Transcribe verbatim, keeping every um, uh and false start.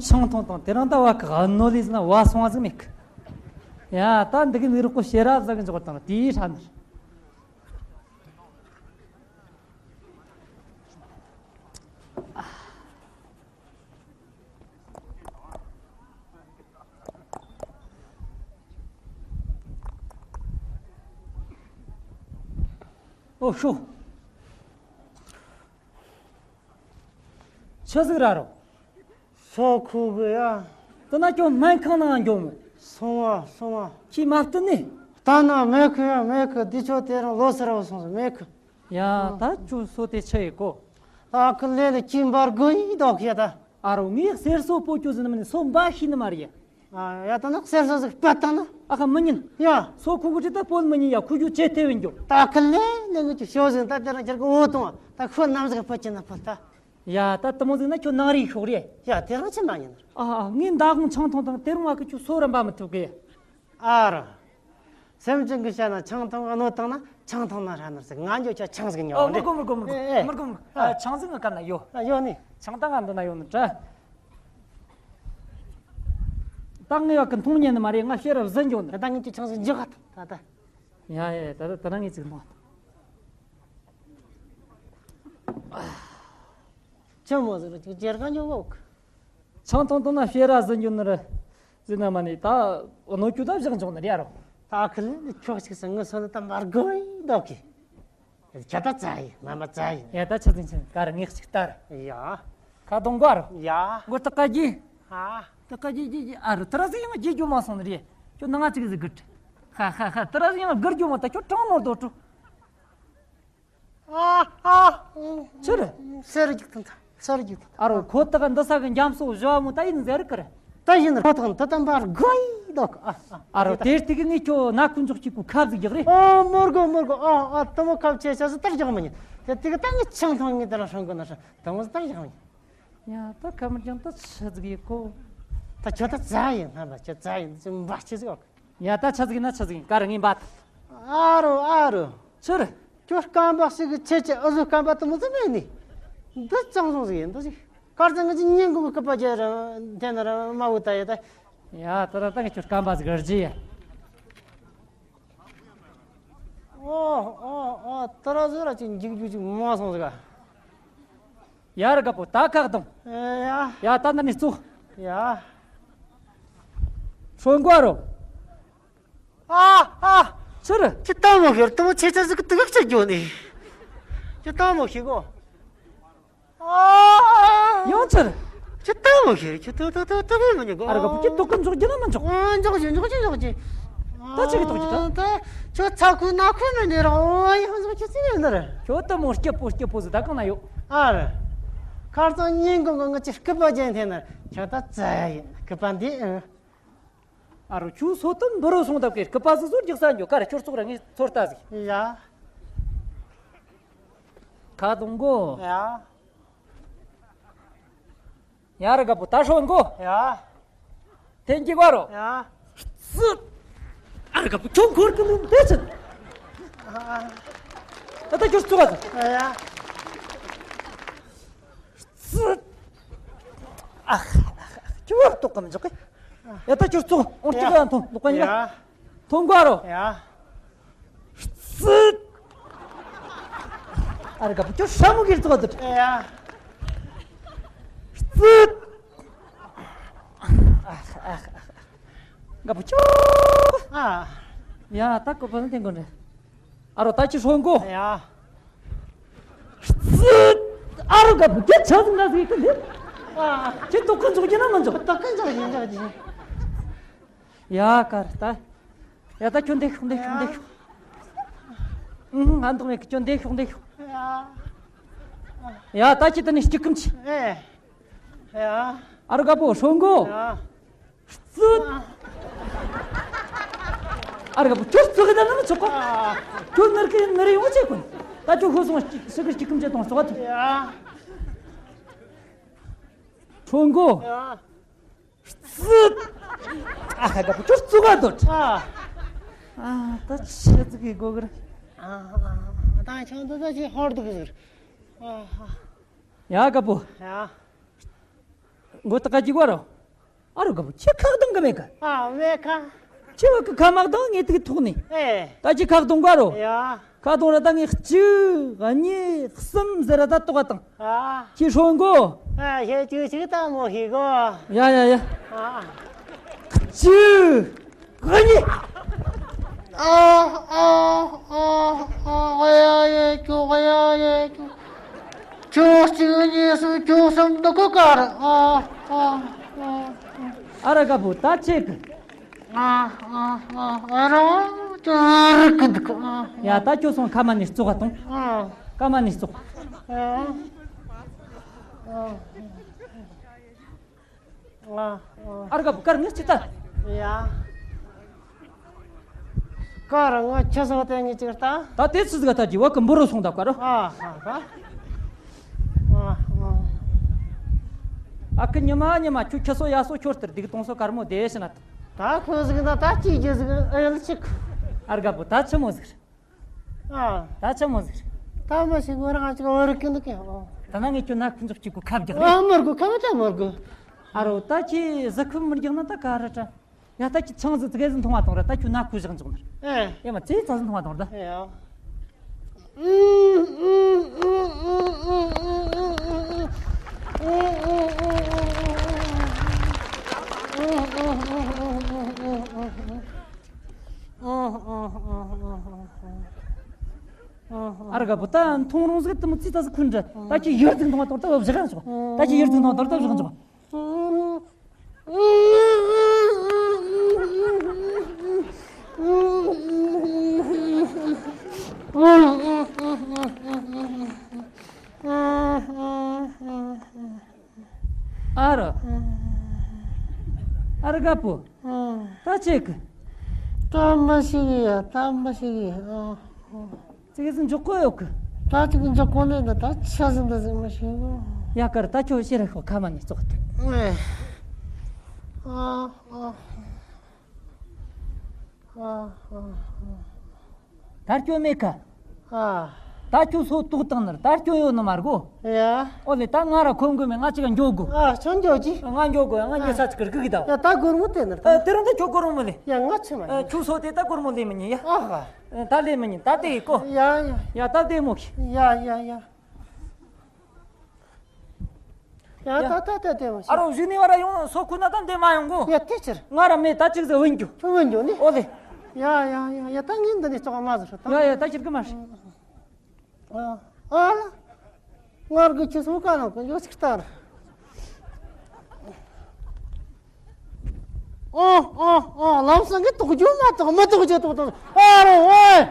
ཆང་འཐུང་དང་དེ་རིང་ད་བ་གི་གནོད་ལས་ཟིན་ན་བ་སོང་བ་ཟིག་མེད་གི། ཡ་ད་འདི་གི་མི་རོགས་པོ་ཤེས་རབ་ཟ་གི་འཇོག་དང་དེའི་ཧྲ་ནི། ཨོ་ཤོ། ཆི་ཟིག་ར་རོ། སོ་ཁུ་གི་ཡ། དེ་ན་ཁྱོད་སྨན་ཁང་ནང་འགྱོ་མོད། སོང་བ་སོང་བ། ཁྱི་མ་བསྟུན་ནི། ལྟ་ན་མེད་གི་ཡ་མེད་གི། འདི་ཆོ་དེ་རིང་ལོ་སར་བ་སོང་ཟིག་མེད་གི། ཡ་ད་ཁྱོད་སོ་དེ་ཆི་ཡི་གོ། ད་ཁི་ལེ་ལེ་ཁྱི་འབར་དགོས་ཡི་དོག་ཡ་ད། ཨ་རོ་ངས་གསེར་སོ་པོ་ཁྱོད་ཟིན་མིན་སོ་འབའ་ཤི་ནི་མ་རེད། ཨ་ཡ་ད་ན་གསེར་སོ་ཟིག་པད་ད་ན། ཨ་ཁ་མི་ཉན། ཡ། སོ་ཁུ་གུ་ཅི་ད་པོལ་མི་ཉན་ཡ། ཁུ་གུ་ཅེ་ཐེ་བིན་རྒྱུ། ད་ཁི་ལེ་ལེ་ངས་ཁྱོད་ཤོ་ཟིན་ད་དེ་རིང་ཁྱེར་གི་འོ་ཐོང་ད་ཁོ་ནམ་ཟིག་ཕོ་ཅི་ན་ཕོ་ད། ཡ་ད་དེ་མོ་ཟིག་ན་ཁྱོད་ནང་རིག་ཤོག་རེད། ཡ་དེ་རང་ཅི་མ་ཡིན། ཨ་ཨ་ངས་མདང་དགོང་ཆང་འཐུང་དང་དེ་རིང་བ་གི་ཁྱོད་སོ་ར་འབའ་མི་ཐུབ་གི། ཨ་རོ། སེམས་ཅན་གི་ཤ་ན་ཆང་འཐུང་གནོད་བཏང་ན་ཆང་འཐུང་ན་ཧྲ་ནར་ཟིག་ང་འགྱོ་ཁྱ་ཆང་ཟིག་ཉོ་ཨོ་མི་རེད། དགོ་མི་དགོ་མི་དགོ་ཨེ་ཨེ་མི་དགོ་མི་དགོ། ཨ། ཨ་ཆང་ཟིག་ང་ཀ་ན་ཡོད། ཨ་ཡོད་ནི། ཆང་ད་ང་འདི་ན་ཡོད་ནི་དྲ། ད་ངས་བ་གི་འཐུང་ཉན་ནི་མ་རེད། ང་ཤེས་རབ་ཟིན་འགྱོ་ནི། ད་ངས་ཁྱོད་ཆང་ཟིག་འཇོག་ག་ད་ད། ཡ་ཡ་ད་ད་ད་ང་ངས་ཅིག་འཐུང་། ཆང་མོ་ཟིག་ར་ཅིག་ཇེར་ག་ཉོ་གོ། ཆང་འཐུང་འཐུང་ན་ཤེས་རབ་ཟིན་འགྱོ་ནི་རེད། ཟིན་ན་མ་ནི་ད་གནོད་སྐྱོན་ད་བཞག་འཇོག་ནི་རེད་ཨ་རོ། ད་ཁི་ལི་ཁྱོད་ཅིག་སང་ངི་སོ་ནི་ད་འབར་དགོས་ཡི་འདོག་གི། ཁྱོད་ད་ཙ་ཡི་མ་མ་ཙ་ཡི། ཡ་ད་ཆ་ཚིན་ཆིན་ག་ར་ངེས་ཅིག་ལྟར། ཡ། ཁ་གདོང་གོ་ཨ་རོ། ཡ། མགོ་ཏག་ཀ་གི། ཨ། ཏག་ཀ་གི་གི་གི་ཨ་རོ། ད་ར་ཟིག་ཡང་གི་རྒྱུ་མ་སོང་ནི་རེད། ཁྱོད་ནང་ང་ཅིག་ཟིག་གི། ཧ་ཧ་ཧ། ད་ར་ཟིག་ཡང་གི་རྒྱུ་མ་ད་ཁྱོད་གྲང་ནོར་དོ་ཀྲུ། ཨ་ཨ། ཆི་རེད། སེར་རྒྱུག་ཐང་ཐང་། སེར་རྒྱུག་ཐང་། ཨ་རོ་ཁོ་ཐག་འདི་ས་གི་འཇམ་སོགས་བཞི་བ་མོ་ད་ཡིན་ཟེར་གི་རེད། ད་ཡིན་ཁོ་ཐག་འདི་ད་འབར་དགོས་ཡི་འདོག་ཨ་ཨ། ཨ་རོ་དེ་ལྟ་གི་ངས་ཁྱོད་ན་ཁུ་འཇོག་གཅིག་གུ་ཁབ་ཟིག་རྒྱག་རེད། ཨོ་མོར་གོ་མོར་གོ། ཨ་ཨ་ད་མོ་ཁབ་ཆེ་ཆ་ཟིག་ད་རྒྱག་མི་ཉན། དེ་དེ་གི་ད་ངས་ཆང་ཐང་ངས་དེ་ལ་ཧྲང་གོ་ན་ཧྲང་ད་མོ་ཟིག་ད་རྒྱག་མི་ཉན། ཡ་ད་ཁ་མི་རྒྱང་ད་ཆི་ཟིག་ཡིན་གོ། ད་ཁྱོད་ད་ཙ་ཡིན་ཧ་ལ་ཁྱོད་ཙ་ཡིན་ཅི་འབའ་ཆི་ཟིག་ཨོ། ཡ་ད་ཆ་ཟིག་ན་ཆ་ཟིག་ག་ར་ངའི་འབའ་ད། ཨ་རོ་ཨ་རོ། ཆི་རེད། ཁྱོད་རྐང་པ་ཞིག་གི་ཆེ་ཆེ་ཨ་ཟོ་རྐང་པ་དུ་མོ་ཙི་མེད་ནི། འདི་ཅང་སོང་ཟིག་ཡིན་འདི་ཞིག་ཁར་ཙང་ང་ཅི་ཉིན་གུང་གི་སྐུད་པ་རྒྱག་ར་འཐེན་ན་ར་མ་འུ་ད་ཡ་ད། ཡ་ད་ར་ད་ངས་ཁྱོད་རྐང་པ་ཟིག་ར་རྗེ་ཡ། ཨོ་ཨོ་ཨོ་ད་ར་ཟོ་ར་ཅིག་འཇིག་རྒྱུ་ཅིག་མ་སོང་ཟིག་ག་ཡར་དགའ་པོ་ད་ཁག་དང་། ཡ། ཡ་ད་ན་ནི་ཙུ། ཡ། ཧྲོན་གོ་རོ། ཨ་ཨ། ཕྱིར། ཁྱི་ལྟ་མོ་ཤེར་ལྟ་མོ་ཆེ་ཆ་ཟིག་ཏུ་གག་ཆ་རྒྱོ་ནི། ཁྱི་ལྟ་མོ་ཤེ་གོ། ཨ་ཨ། ཡང་ཕྱིར། ཁྱི་ལྟ་མོ་ཤེར་ཁྱི་ཏུ་ཏུ་ཏུ་ཏུ་མི་མི་གོ། ཨ་ར་ག་པུ་ཁྱི་ཏུ་ཀུན་འཇོག་རྒྱུ་ན་མི་འཇོག་ཨ་འཇོག་རྒྱུ་འཇོག་རྒྱུ་འཇོག་རྒྱུ། ད་ཆི་གི་ཏོག་ཅི་ད། ད་ཁྱོད་ཚ་ཁུ་ན་ཁུ་མི་ནི་ར་ཨོ་ཡང་འཇོག་ཁྱི་ཙི་ཡོད་ནི་ར། ཁྱོད་ལྟ་མོ་སྐྱིད་པོ་སྐྱིད་པོ་ཟིག་ད་གང་ན་ཡོད། ཨ་ར། ཁར་ཙང་ཉིན་གུང་གི་ང་ཅི་སྐུད་པ་ཅན་འཐེན་ན་ཁྱོད་ད་ཙ་ཡིན་སྐུད་པ་འདི་ཨ། ཨ་རོ་ཁྱོད་སོ་ཏུ་འབུ་རོ་སོང་ད་བཀེར་སྐུད་པ་ཟིག་ཟོར་རྒྱག་ས་འགྱོ་ག་ར་ཁྱོད་ཚོགས་ར་ངས་ཚོར་ལྟ་ཟིག་ཡ། ཁ་གདོང་གོ། ཡ། ཡ་ར་ག་པོ་ད་ཧྲོན་གོ། ཡ། ཐེན་གྱི་གོ་རོ། ཡ། སི། ཨ་ར་ག་པོ་ཁྱོད་འཁོར་གི་ལུང་དེ་ཚུད། ཨ། ད་ད་ཁྱོད་ཚོགས་ཟིག་ཡ། སི། ཨ། ཁྱོད་ལྟོགས་གམ་འཇོག་གི་ཡ་ད་ཁྱོད་ཚོགས་འོང་གཅིག་ཡ་ཐོང་ལོག་ག་ཉི་མ། ཡ། ཐོང་གོ་རོ། ཡ། སི། ཨ་ར་ག་པུ་ཁྱོད་ཧྲ་མོ་གིར་ཚོགས་དུ། ཡ། སི། ཨ་ཨ་ཨ། ག་པུ་ཁྱོད། ཨ། ཡ་ད་ཀོ་པ་ན་ཐེན་གོ་ནི། ཨ་རོ་ད་ཅི་ཧྲོན་གོ། ཡ། སི། ཨ་རོ་ག་པུ་ཁྱོད་ཆ་ཟིག་ན་ཟིག་གི་ལི། ཨ། ཁྱོད་ཏོག་ཁན་ཚོགས་ཀྱི་ན་མ་འཇོག་ཏོག་ཁན་ཚོགས་ཀྱི་ན་འཇོག་ཀྱི། ཡ་ཀར་ད། ཡ་ད་ཁྱོད་འདེགས་ཤོག་འདེགས་ཤོག་འདེགས་ཤོག་ཨུ་ཧུ་ང་འདུག་མེད་གི་ཁྱོད་འདེགས་ཤོག་འདེགས་ཤོག་ཡ། ཡ་ད་ཁྱོད་ད་ནི་སྐྱིད་ཁམ་ཆི། ཨེ། ཡ། ཨ་རོ་ག་པོ་ཧྲོན་གོ། ཡ། རྩུད། ཨ་རོ་ག་པོ་ཁྱོད་རྩུད་གི་ད་ནི་མི་ཆོག་གོ། ཁྱོད་ནར་གི་ནར་ཡོང་ཆེ་ཀུན། ད་ཁྱོད་ཤོད་སོང་སི་གི་སྐྱིད་ཁམ་ཆེ་དང་སོགས་ད། ཡ། ཧྲོན་གོ། ཡ། རྩུད། ཨ་ཧ་ག་པོ་ཁྱོད་རྩུད་ག་དོ། ཨ། ཨ་ད་ཆི་ཟིག་གི་གོ་གི་ར། ཨ་ད་ཁྱོད་འདི་ད་ཅི་ཧོར་འདུག་གི་ཟིག་ཨ་ཧ། ཡ་ག་པོ། ཡ། མགོ་ཏག་ག་གི་གོ་རོ། ཨ་རོ་ག་བུ་ཁྱེད་ཁག་གདང་གི་མེད་ག་ཨ་མེད་ཁ། ཁྱེད་བ་གི་ཁ་མག་དང་ངས་དུག་ཐོག་ནས། ཨེ། ད་ཅི་ཁག་གདང་ག་རོ། ཡ། ཁག་གདང་ར་ད་ངས་གཅིག་གཉིས་གསུམ་ཟེར་ར་ད་ཏོག་ག་དང་། ཨ། ཁྱེད་ཧྲོན་གོ་ཨ་ཁྱེད་ཅིག་ཅིག་ད་མོ་ཤི་གོ་ཡ་ཡ་ཡ། ཨ། གཅིག་གཉིས། ཨ་ཨ་ཨ་ཨ་ཨ་ཡ་ཡ་ཁྱོ་ཨ་ཡ་ཡ་ཁྱོ། ཁྱོ་གཅིག་གཉིས་གསུམ་ཁྱོ་གསུམ་འདུག་གོ་ག་ར། ཨ་ཨ་ཨ་ཨ། ཨ་ར་ག་བུ་ད་ཆེ་གི་ཨ་ཨ་ཨ་ཨ་ར་ཅོ་ར་གི་འདུག་ཨ། ཡ་ད་ཁྱོད་སོང་ཁ་མ་ནས་བཙོག་ག་དང་། ཨ། ཁ་མ་ནས་བཙོག་ཨ་ཨ་ཨ་ཨ། ཨ་ར་ག་བུ་དཀར་ངས་ཅི་ད། ཡ། དཀར་ང་ཁྱེད་སོང་དེ་ངས་ཅིག་ལྟ། ད་དེ་ཚི་ཟིག་ད་ཀྱི་བ་གི་འབུ་རུ་སོང་ད་དཀར། ཨ་ཧ་ཧ། ཨ་ཨ། ཨ་ཁུ་ཉི་མ་ཉི་མ་ཁྱོད་ཁྱེད་སོ་ཡ་སོ་ཁྱོད་ལྟར་སྡིག་གཏོང་སོ་དཀར་མོ་དེ་ཤི་ན། ད་ཁོ་ཟིག་ན་ད་ཅི་རྒྱུ་ཟིག་ཨེ་ལ་ཅིག་ཨ་ར་ག་བུ་ད་ཆི་མོ་ཟིག་ཨ། ད་ཆི་མོ་ཟིག་ད་མ་ཤི་གོ་རང་ཅིག་འོ་རིག་གི་འདུག་གི་ཨོ། ད་ན་ངས་ཁྱོད་ན་ཁུ་འཇོག་ཅིག་གོ་ཁབ་རྒྱག་རེད། ཨ་མར་གོ་ཁ་མ་ཅག་མར་གོ་ཨ་རོ་ད་ཁྱེད་ཟི་ཁུ་མི་རྒྱག་ན་ད་ག་ར་ཏྲ། ཡ་ད་ཁྱེད་ཆང་ཟི་ཙི་གེ་ཟི་འཐུང་བ་དང་ར་ད་ཁྱོད་ན་ཁུ་བཞག་འཇོག་ནར། ཨེ། ཡ་མ་ཙི་ཙ་ཟི་འཐུང་བ་དང་ར་ད། ཨེ་ཡ། ཨ་ར་ག་བུ་ད་འཐུང་རུང་ཟིག་དུ་མོ་ཙི་ཙ་ཟི་ཁུན་འདྲ། ད་ཁྱེད་ཡུར་ཙིག་འཐུང་བ་དང་ད་བཞག་འཇོག་ད་ཁྱེད་ཡུར་ཙིག་འཐུང་བ་དང་ད་བཞག་འཇོག་ཨ་རོ། ཨ་ར་ག་བུ། ད་ཆེ་གི་ད་མ་ཤི་གི་ཡ་ད་མ་ཤི་གི་ཨ། ཙི་གེ་ཟིག་འཇོག་གོ་ཡོད་གི་ད་ཅིག་འཇོག་གོ་ནས་ད་ད་ཆ་ཟིག་འདི་ཟིག་མ་ཤི་གོ་ཡ་དཀར་ད་ཁྱོད་ཤེས་ར་ཤོག་ཁ་མ་ནས་ཙོག་ཏུ། ཨ་ཨ་ཨ་ཨ། ད་སྐྱོན་མེད་ཀ་ཨ། ད་ཁྱོད་སོ་ཏོག་བཏང་ནར་ད་སྐྱོན་ཡོད་ནི་མ་རྒོ་ཡ། ཨོ་ལེ་ད་ང་ར་ཁོམ་གི་མེད། ང་ཅིག་ག་འགྱོ་དགོ་ཨ་ཁྱོད་འགྱོ་གི་ང་འགྱོ་དགོ་ང་འགྱོ་ས་ཅིག་གི་རྒུག་གི་ད། ཡ་ད་སྒོར་མོ་དེ་ནར་ད། ཨ་དེ་རིང་ད་ཁྱོད་སྒོར་མོ་ལེ། ཡ་ང་ཆི་མ་ཡིན། ཁྱོད་སོ་དེ་ད་སྒོར་མོ་ལེ་མི་ཉན་ཡ། ཨ་ཧ། ད་ལེ་མི་ཉན་ད་དེ་ཡི་གོ་ཡ་ཡ། ཡ་ད་དེ་མོ་གི་ཡ་ཡ་ཡ། ཡ་ད་ད་ད་དེ་མོ་ཨ་རོ་གཞུག་ནས་བ་ར་ཡོང་སོ་ཁུ་ན་ད་འདེ་མ་ཡོང་གོ་ཡ་དེ་ཕྱིར། ང་ར་མེད་ད་ཅིག་ཟེ་བུན་རྒྱུ། ཁྱོད་བུན་རྒྱུ་ནི། ཨོ་ལེ། ཡ་ཡ་ཡ་ཡ་ད་ངས་འདི་ནས་ཙོག་མ་ཟེར་ཤོ་ད། ཡ་ཡ་ད་ཕྱིར་གི་མ་ཧྲི། ཨ་ཨ་ལ། ངར་གི་ཁྱི་སུ་ག་ནང་གི་ཡོ་ཅིག་ལྟར། ཨོ་ཨོ་ཨོ་ལམ་སང་གི་དོག་རྒྱུ་མ་དོག་མི་དོག་རྒྱུ་དོག་དོག་ཨ་རོ་ཨོ།